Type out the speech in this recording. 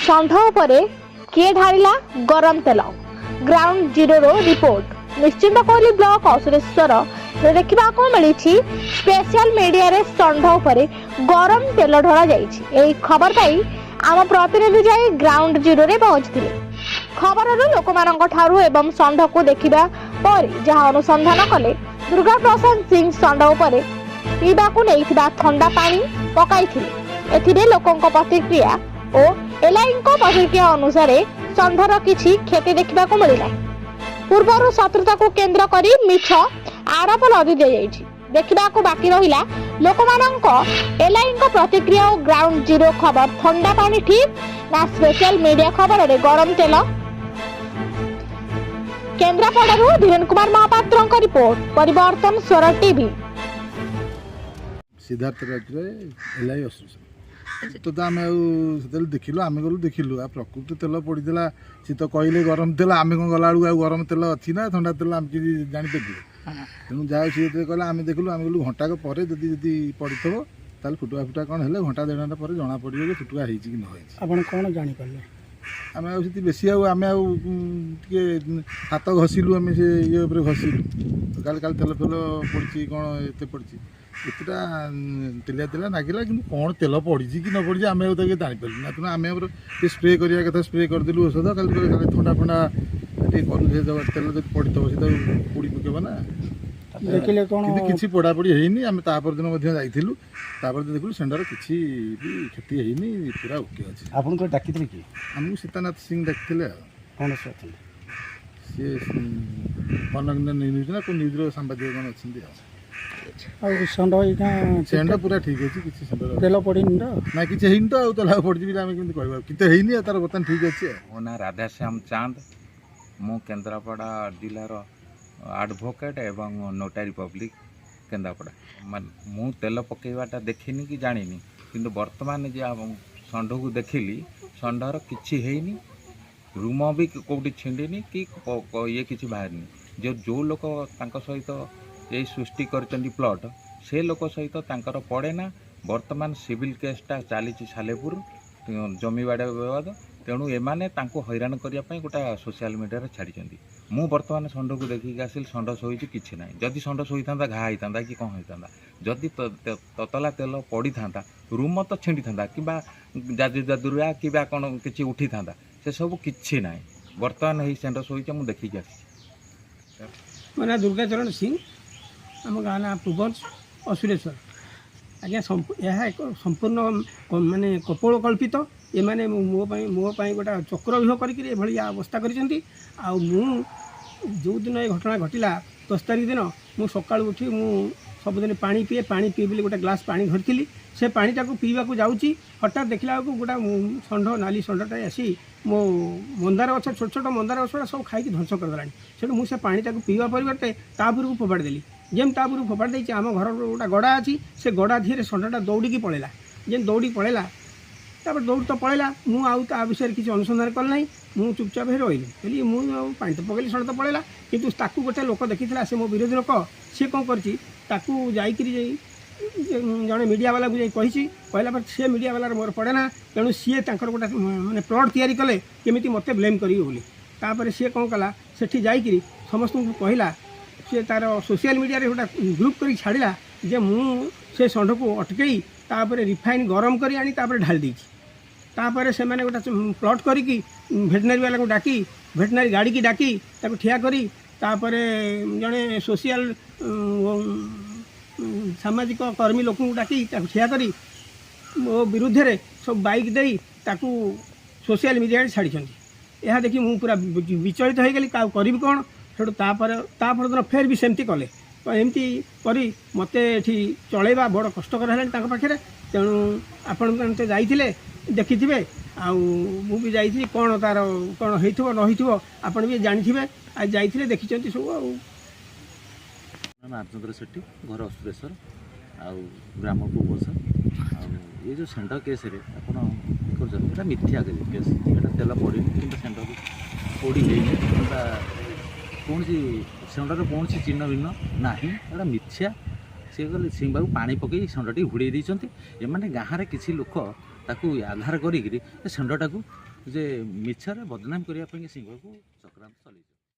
ଷଣ୍ଢ ଉପରେ କିଏ ଢାଳିଲା ଗରମ ତେଲ? ଗ୍ରାଉଣ୍ଡ ଜିରୋର ରିପୋର୍ଟ। ନିଶ୍ଚିନ୍ତକୋଇଲି ବ୍ଲକ ଅସୁରେଶ୍ୱର ଦେଖିବାକୁ ମିଳିଛି ସ୍ପେଶାଲ ମିଡିଆରେ ଷଣ୍ଢ ଉପରେ ଗରମ ତେଲ ଢଳା ଯାଇଛି। ଏହି ଖବର ପାଇ ଆମ ପ୍ରତିନିଧି ଯାଇ ଗ୍ରାଉଣ୍ଡ ଜିରୋରେ ପହଞ୍ଚିଥିଲେ। ଖବରରୁ ଲୋକମାନଙ୍କ ଠାରୁ ଏବଂ ଷଣ୍ଢକୁ ଦେଖିବା ପରେ ଯାହା ଅନୁସନ୍ଧାନ କଲେ, ଦୁର୍ଗା ପ୍ରସାଦ ସିଂ ଷଣ୍ଢ ଉପରେ ପିଇବାକୁ ନେଇଥିବା ଥଣ୍ଡା ପାଣି ପକାଇଥିଲେ। ଏଥିରେ ଲୋକଙ୍କ ପ୍ରତିକ୍ରିୟା ଓ ଏଲ୍ଆଇଙ୍କ ପ୍ରତିକ୍ରିୟା ଅନୁସାରେ ଷଣ୍ଢର କିଛି କ୍ଷତି ଦେଖିବାକୁ ମିଳିନାହିଁ। ପୂର୍ବରୁ ଶତ୍ରୁତାକୁ କେନ୍ଦ୍ର କରି ମିଛ ଆରୋପ ଲଦି ଦିଆଯାଇଛି। ଦେଖିବାକୁ ବାକି ରହିଲା ଲୋକମାନଙ୍କ, ଏଲ୍ଆଇଙ୍କ ପ୍ରତିକ୍ରିୟା ଓ ଗ୍ରାଉଣ୍ଡ ଜିରୋ ଖବର। ଥଣ୍ଡା ପାଣି ଠିକ୍ ନା ସ୍ପେଶାଲ ମିଡିଆ ଖବରରେ ଗରମ ତେଲ? କେନ୍ଦ୍ରାପଡ଼ାରୁ ଧୀରେନ କୁମାର ମହାପାତ୍ରଙ୍କ ରିପୋର୍ଟ, ପରିବର୍ତ୍ତନ ସ୍ୱର ଟିଭି। ସିଦ୍ଧାର୍ଥ ରାଉତରାୟ, ଏଲ୍ଆଇ ଅସୁରେଶ୍ୱର। ତ ଆମେ ଆଉ ସେତେବେଳେ ଦେଖିଲୁ, ଆମେ ଗଲୁ ଦେଖିଲୁ, ଆଉ ପ୍ରକୃତ ତେଲ ପଡ଼ିଥିଲା। ସେ ତ କହିଲେ ଗରମ ତେଲ, ଆମେ କ'ଣ ଗଲାବେଳକୁ ଆଉ ଗରମ ତେଲ ଅଛି ନା ଥଣ୍ଡା ତେଲ ଆମେ କିଛି ଜାଣିପାରିବୁ? ତେଣୁ ଯାହା ସିଏ ଯେତେବେଳେ କହିଲା, ଆମେ ଦେଖିଲୁ। ଆମେ ଗଲୁ, ଘଣ୍ଟାକ ପରେ ଯଦି ଯଦି ପଡ଼ିଥିବ ତାହେଲେ ଫୁଟୁକା ଫୁଟୁକା କ'ଣ ହେଲେ ଘଣ୍ଟା ଦେଢ଼ ଘଣ୍ଟା ପରେ ଜଣା ପଡ଼ିବ ଯେ ଫୁଟୁକା ହେଇଛି କି ନ ହେଇଛି। ଆପଣ କ'ଣ ଜାଣିପାରିଲେ? ଆମେ ଆଉ ସେଠି ବେଶୀ ଆଉ ଆମେ ଆଉ ଟିକେ ହାତ ଘଷିଲୁ, ଆମେ ସେ ଇଏ ଉପରେ ଘଷିଲୁ। କାଲି କାଲି ତେଲ ଫେଲ ପଡ଼ିଛି କ'ଣ ଏତେ ପଡ଼ିଛି, ଏତେଟା ତେଲିଆ ତେଲିଆ ଲାଗିଲା, କିନ୍ତୁ କ'ଣ ତେଲ ପଡ଼ିଛି କି ନ ପଡ଼ିଛି ଆମେ ଆଉ ତାକୁ ଜାଣିପାରିଲୁ ନା। ତେଣୁ ଆମେ ଆମର ଟିକେ ସ୍ପ୍ରେ କରିବା କଥା ସ୍ପ୍ରେ କରିଦେଲୁ ଔଷଧ। କାଲି କାଲି ଥଣ୍ଡା ଫଣ୍ଡା ଟିକେ କରୁ, ସେ ତେଲ ଯଦି ପଡ଼ିଥିବ ସେ ତାକୁ ପୋଡ଼ି ପକେଇବ ନା। ଦେଖିଲେ କ'ଣ? କିନ୍ତୁ କିଛି ପୋଡ଼ାପୋଡ଼ି ହେଇନି। ଆମେ ତା ପରଦିନ ମଧ୍ୟ ଯାଇଥିଲୁ। ତାପରେ ଦେଖିଲୁ ଷେଣ୍ଢର କିଛି ବି କ୍ଷତି ହେଇନି, ପୁରା ଓକେ ଅଛି। ଆପଣଙ୍କୁ ଡାକିଥିଲେ କି? ଆମକୁ ସୀତାନାଥ ସିଂ ଡାକିଥିଲେ। ଆଉ କ'ଣ ସେ ଅଛନ୍ତି? ସିଏ କନକ ନ୍ୟୁଜ୍ ନା କେଉଁ ନ୍ୟୁଜ୍ର ସାମ୍ବାଦିକ କ'ଣ ଅଛନ୍ତି। ଆଉ ଆଉ ଷଣ୍ଢ ଏଇଟା? ଷେଣ୍ଢ ପୁରା ଠିକ୍ ଅଛି, କିଛି ଷେଣ୍ଢର ତେଲ ପଡ଼ିନି ତ? ନା, କିଛି ହେଇନି ତ। ଆଉ ତେଲ ଆଉ ପଡ଼ିଛି ବୋଲି ଆମେ କେମିତି କହିବା? କିନ୍ତୁ ହେଇନି, ଆଉ ତାର ବର୍ତ୍ତମାନ ଠିକ୍ ଅଛି। ଆଉ ମୋ ନାଁ ରାଧାଶ୍ୟାମ ଚାନ୍ଦ। ମୁଁ କେନ୍ଦ୍ରାପଡ଼ା ଜିଲ୍ଲାର ଆଡ଼ଭୋକେଟ୍ ଏବଂ ନୋଟାରୀ ପବ୍ଲିକ୍, କେନ୍ଦ୍ରାପଡ଼ା। ମାନେ ମୁଁ ତେଲ ପକାଇବାଟା ଦେଖିନି କି ଜାଣିନି, କିନ୍ତୁ ବର୍ତ୍ତମାନ ଯେ ଷଣ୍ଢକୁ ଦେଖିଲି, ଷଣ୍ଢର କିଛି ହେଇନି, ରୁମ ବି କେଉଁଠି ଛିଣ୍ଡିନି କି ଇଏ କିଛି ବାହାରିନି। ଯେ ଯେଉଁ ଲୋକ ତାଙ୍କ ସହିତ ଏଇ ସୃଷ୍ଟି କରିଛନ୍ତି ପ୍ଲଟ୍, ସେ ଲୋକ ସହିତ ତାଙ୍କର ପଡ଼େ ନା। ବର୍ତ୍ତମାନ ସିଭିଲ୍ କେସ୍ଟା ଚାଲିଛି ସାଲେପୁର, ଜମିବାଡ଼ା ବିବାଦ। ତେଣୁ ଏମାନେ ତାଙ୍କୁ ହଇରାଣ କରିବା ପାଇଁ ଗୋଟେ ସୋସିଆଲ ମିଡ଼ିଆରେ ଛାଡ଼ିଛନ୍ତି। ମୁଁ ବର୍ତ୍ତମାନ ଷଣ୍ଢକୁ ଦେଖିକି ଆସିଲି, ଷଣ୍ଢ ଶୋଇଛି, କିଛି ନାହିଁ। ଯଦି ଷଣ୍ଢ ଶୋଇଥାନ୍ତା, ଘା ହେଇଥାନ୍ତା କି କ'ଣ ହେଇଥାନ୍ତା। ଯଦି ତତଲା ତେଲ ପଡ଼ିଥାନ୍ତା, ରୁମ ତ ଛିଣ୍ଡିଥାନ୍ତା କିମ୍ବା ଯାଜୁ ଯାଦୁରିଆ କିମ୍ବା କ'ଣ କିଛି ଉଠିଥାନ୍ତା। ସେସବୁ କିଛି ନାହିଁ। ବର୍ତ୍ତମାନ ଏଇ ଷଣ୍ଢ ଶୋଇଛି, ମୁଁ ଦେଖିକି ଆସିଛି। ମୋ ନାଁ ଦୁର୍ଗାଚରଣ ସିଂ, ଆମ ଗାଁ ନାଁ ପୂବଂଶ, ଅସୁରେଶ୍ୱର। ଆଜ୍ଞା, ଏହା ଏକ ସମ୍ପୂର୍ଣ୍ଣ ମାନେ କପୋଳ କଳ୍ପିତ। ଏମାନେ ମୋ ପାଇଁ ଗୋଟେ ଚକ୍ରବ୍ୟୁହ କରିକିରି ଏଭଳି ଅବସ୍ଥା କରିଛନ୍ତି। ଆଉ ମୁଁ ଯେଉଁଦିନ ଏ ଘଟଣା ଘଟିଲା, 10 ତାରିଖ ଦିନ, ମୁଁ ସକାଳୁ ଉଠି, ମୁଁ ସବୁଦିନ ପାଣି ପିଏ, ପାଣି ପିଏ ବୋଲି ଗୋଟେ ଗ୍ଲାସ୍ ପାଣି ଧରିଥିଲି। ସେ ପାଣିଟାକୁ ପିଇବାକୁ ଯାଉଛି, ହଠାତ୍ ଦେଖିଲା ବେଳକୁ ଗୋଟେ ଷଣ୍ଢ, ନାଲି ଷଣ୍ଢଟାଏ ଆସି ମୋ ମନ୍ଦାର ଗଛ, ଛୋଟ ଛୋଟ ମନ୍ଦାର ଗଛ ଗୁଡ଼ା ସବୁ ଖାଇକି ଧ୍ୱଂସ କରିଦେଲାଣି। ସେଠୁ ମୁଁ ସେ ପାଣିଟାକୁ ପିଇବା ପରିବର୍ତ୍ତେ ତା ଉପରକୁ ଫୋପାଡ଼ି ଦେଲି। ଯେମିତି ତା ଉପରକୁ ଫୋପାଡ଼ି ଦେଇଛି, ଆମ ଘରର ଗୋଟେ ଗଡ଼ା ଅଛି, ସେ ଗଡ଼ା ଧିଏରେ ଷଣ୍ଢଟା ଦୌଡ଼ିକି ପଳେଇଲା। ଯେମିତି ଦୌଡ଼ିକି ପଳେଇଲା, ତାପରେ ଦୌଡ଼ି ତ ପଳେଇଲା, ମୁଁ ଆଉ ତା ବିଷୟରେ କିଛି ଅନୁସନ୍ଧାନ କଲି ନାହିଁ। ମୁଁ ଚୁପଚାପ ହେଇ ରହିଲି। କହିଲି ମୁଁ ଆଉ ପାଣି ତ ପକେଇଲି, ଷଣ୍ଢ ତ ପଳେଇଲା। କିନ୍ତୁ ତାକୁ ଗୋଟେ ଲୋକ ଦେଖିଥିଲା, ସେ ମୋ ବିରୋଧୀ ଲୋକ। ସିଏ କ'ଣ କରିଛି, ତାକୁ ଯାଇକିରି ଯାଇ ଜଣେ ମିଡ଼ିଆବାଲାକୁ ଯାଇ କହିଛି। କହିଲା ପରେ ସେ ମିଡ଼ିଆବାଲାର ମୋର ପଡ଼େ ନା, ତେଣୁ ସିଏ ତାଙ୍କର ଗୋଟେ ମାନେ ପ୍ଲଟ୍ ତିଆରି କଲେ କେମିତି ମୋତେ ବ୍ଲେମ୍ କରିବେ ବୋଲି। ତାପରେ ସିଏ କ'ଣ କଲା, ସେଠି ଯାଇକିରି ସମସ୍ତଙ୍କୁ କହିଲା, ସିଏ ତାର ସୋସିଆଲ ମିଡ଼ିଆରେ ଗୋଟେ ଗ୍ରୁପ୍ କରିକି ଛାଡ଼ିଲା ଯେ ମୁଁ ସେ ଷଣ୍ଢକୁ ଅଟକେଇ ତାପରେ ରିଫାଇନ୍ ଗରମ କରି ଆଣି ତାପରେ ଢାଳି ଦେଇଛି। ତାପରେ ସେମାନେ ଗୋଟେ ପ୍ଲଟ୍ କରିକି ଭେଟନାରୀ ବାଲାଙ୍କୁ ଡାକି, ଭେଟନାରୀ ଗାଡ଼ିକି ଡାକି ତାକୁ ଠିଆ କରି, ତାପରେ ଜଣେ ସୋସିଆଲ ସାମାଜିକ କର୍ମୀ ଲୋକଙ୍କୁ ଡାକି ତାକୁ ଠିଆ କରି ମୋ ବିରୁଦ୍ଧରେ ସବୁ ବାଇକ୍ ଦେଇ ତାକୁ ସୋସିଆଲ ମିଡ଼ିଆରେ ଛାଡ଼ିଛନ୍ତି। ଏହା ଦେଖି ମୁଁ ପୁରା ବିଚଳିତ ହେଇଗଲି, ଆଉ କରିବି କ'ଣ? ସେଠୁ ତାପରେ ତା ପରଦିନ ଫେର୍ ବି ସେମିତି କଲେ। ତ ଏମିତି କରି ମୋତେ ଏଠି ଚଳେଇବା ବଡ଼ କଷ୍ଟକର ହେଲାଣି ତାଙ୍କ ପାଖରେ। ତେଣୁ ଆପଣ ତ ଯାଇଥିଲେ, ଦେଖିଥିବେ, ଆଉ ମୁଁ ବି ଯାଇଥିଲି। କ'ଣ ତା'ର କ'ଣ ହେଇଥିବ ନ ହେଇଥିବ ଆପଣ ବି ଜାଣିଥିବେ, ଆଉ ଯାଇଥିଲେ, ଦେଖିଛନ୍ତି ସବୁ ଆଉ। ରାମଚନ୍ଦ୍ର ସେଠୀ, ଘର ଅସୁରେଶ୍ୱର ଆଉ ଗ୍ରାମ ପୂବସ। ଆଉ ଏ ଯେଉଁ ଷେଣ୍ଢ କେସ୍ରେ ଆପଣ କରୁଛନ୍ତି, ଏଇଟା ମିଥ୍ୟା କେସ୍। ଏଇଟା ତେଲ ପଡ଼ିନି କିମ୍ବା ଷେଣ୍ଢକୁ ପୋଡ଼ି ହେଇନି କିମ୍ବା କୌଣସି ଷେଣ୍ଢର କୌଣସି ଚିହ୍ନ ଭିନ୍ନ ନାହିଁ। ଏଇଟା ମିଥ୍ୟା। ସିଏ କହିଲେ ସିଂବାକୁ ପାଣି ପକାଇ ଷଣ୍ଢଟି ଘୋଡ଼େଇ ଦେଇଛନ୍ତି। ଏମାନେ ଗାଁରେ କିଛି ଲୋକ ତାକୁ ଆଧାର କରିକିରି ଏ ଷଣ୍ଢଟାକୁ ଯେ ମିଛରେ ବଦନାମ କରିବା ପାଇଁ ସିଂହକୁ ଚକ୍ରାନ୍ତ ଚଲେଇଛି।